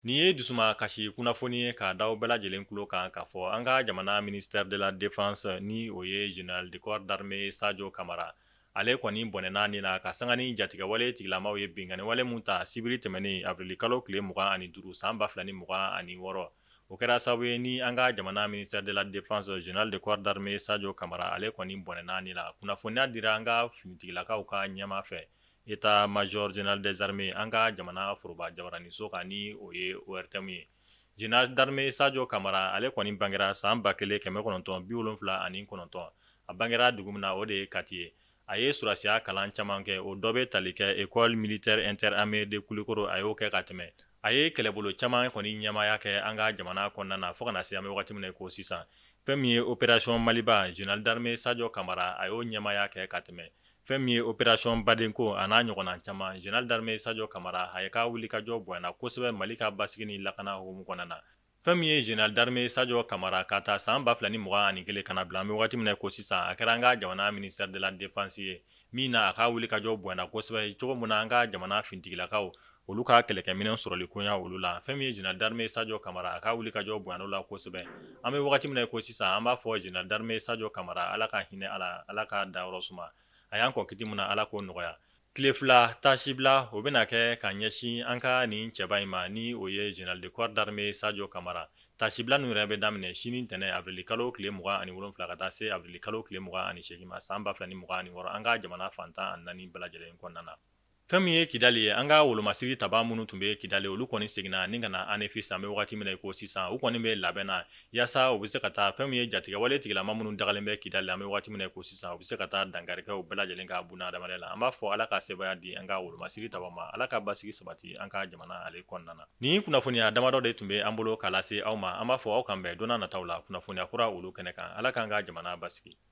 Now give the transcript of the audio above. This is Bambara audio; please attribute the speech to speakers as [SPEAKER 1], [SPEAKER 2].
[SPEAKER 1] Nin ye dusuma kasi kunnafoni ye k'a da bɛɛ lajɛlen tulo kan k'a fɔ an ka jamana ministère de la défense, ni o ye général de corps d'armée Sadio Kamara, ale kɔni bɔnɛna nin na ka sanga ni jatigɛwale tigilamaw ye binkanni wale mun ta sibiri tɛmɛnen, avril kalo tile 25, san 2026. O kɛra sababu ye ni an ka jamana ministère de la défense, général de corps d'armée Sadio Kamara, ale kɔni bɔnɛna nin la. Kunnafoniya dira an ka finitigilakaw ka ɲɛmaa fɛ, état major général des armées, an ka jamana foroba jabaraniso kan, ni o ye ORTM ye. Général d'armée Sadio Kamara, ale kɔni bangera san 1979. A bangera dugu min na, o de ye Kati ye. A ye sɔrɔdasiya kalan caman kɛ, o dɔ bɛ tali kɛ École militaire interarmée de Koulikoro, a y'o kɛ ka tɛmɛ. A ye kɛlɛbolo caman kɔni ɲɛmaaya kɛ an ka jamana kɔnɔna na fo ka na se an bɛ waati min na ko sisan. Fɛn min ye opération Maliba, général d'armée Sadio Kamara, a y'o ɲɛmaaya kɛ ka tɛmɛ. Fɛn min ye opération Badenko, a n'a ɲɔgɔnna caman, général d'armée Sadio Kamara, a ye ka wuli ka jɔ bonyana kosɛbɛ Mali ka basigi ni lakana hukumu kɔnɔna na. Fɛn min ye général d'armée Sadio Kamara, ka taa san 2021 ka na bila an bɛ waati min na ko sisan, a kɛra an ka jamana ministère de la défense ye min na, a ka wuli ka jɔ bonyana kosɛbɛ cogo min na an ka jamana finitigilakaw, olu ka kɛlɛkɛminɛn sɔrɔli koɲa olu la. Fɛn min ye général d'armée Sadio Kamara, a ka wuli ka jɔ bonyana la kosɛbɛ. An bɛ wagati min na ko sisan, an b'a fɔ général d'armée Sadio Kamara, Ala ka hinɛ ala, Ala ka dayɔrɔ suma. A y'an kɔ kiti min na, Ala k'o nɔgɔya. Tile 2 taasibila, o bɛna kɛ ka ɲɛsin an ka nin cɛba in ma, ni o ye général de corps d'armée Sadio Kamara. Taasibila ninnu yɛrɛ bɛ daminɛ sini tɛnɛ, avril kalo tile 27, ka taa se avril kalo tile 28 ma, san 2026, an ka jamana fan 14 bɛɛ lajɛlen kɔnɔna na. Fɛn min ye Kidali ye, an ka wolomasiri taba minnu tun bɛ Kidali, olu kɔni seginna ni ka na Anefis. An bɛ wagati min na i ko sisan, u kɔni bɛ labɛn na yaasa u bɛ se ka taa fɛn min ye jatigɛwale tigilama minnu dagalen bɛ Kidali, an bɛ waati min na i ko sisan, u bɛ se ka taa dankari kɛ u bɛɛ lajɛlen ka buna adamadenya la. An b'a fɔ Ala ka sebaaya di an ka wolomasiri taba ma, Ala ka basigi sabati an ka jamana ale kɔnɔna na. Nin kunnafoniya damadɔ de tun bɛ an bolo k'a lase aw ma. An b'a fɔ aw kan bɛn don nataw la kunnafoniya kura olu kɛnɛ kan. Ala k'an ka jamana basigi.